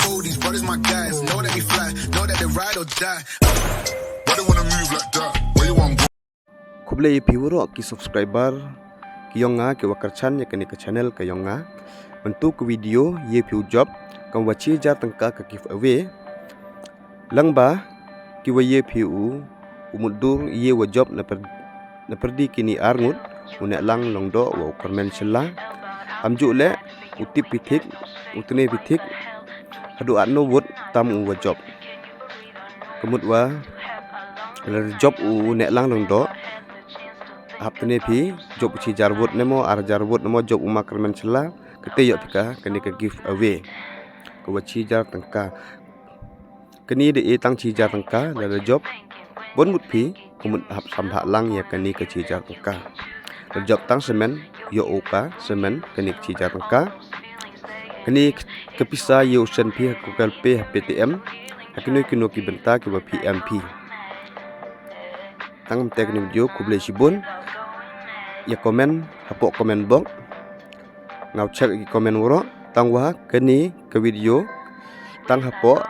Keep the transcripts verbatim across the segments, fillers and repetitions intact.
All these brothers my guys, know that we fly, know that they ride or die. Why they wanna move like that? Where you want? Khublei ya phi waroh ki subscriber ki yong nga, ki wa kyrchan ya kani ka channel ka yong nga. Mynta ka video ye phi u job kam wa chi hajar tyngka ka giveaway. Lang ba ki wa ye phi u, u mutdur ye wa job na per, na pyrdi kini ar ngut, u Nehlang Lyngdoh wa u Kyrmen Shylla. Ham ju le u tip phi thik, u tne phi thik haduh ar no vote tam u wa job. Ka mut wa la job u Nehlang Lyngdoh, hap tne phi job u chi hajar vote ne mo, ar hajar vote ne mo, job u ma Kyrmen Shylla, kate yoh phi ka kani ka giveaway ka wa chi hajar tyngka. Kani da e tang chi hajar tyngka, la la job bon mut phi, ka mut hap sambha lang ya kani ka chi hajar tyngka. La job tang semen, yoh u ka semen kani ka chi hajar tyngka. Kani ka pisa ye u send phi ha Google Pay, ha Paytm, ha kino kino ki bynta ki wa phi em phi. Tang te kani video, khublei chibun. Ya comment hapoh comment box. Nga u check ki comment waroh. Tang wa kani ka video, tang hapoh,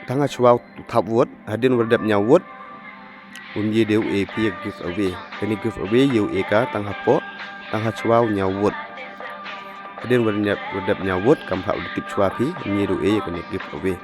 tang hachwa u thap vote, hadien wa dep ñiaw vote, um ye de u e phi ya giveaway. Kani giveaway ye u e ka tang hapoh, tang hachwa u ñiaw vote. Hadien wa dep, wa dep ñiaw vote, kam hap u tip chwa phi, um ye de u e ya kani giveaway.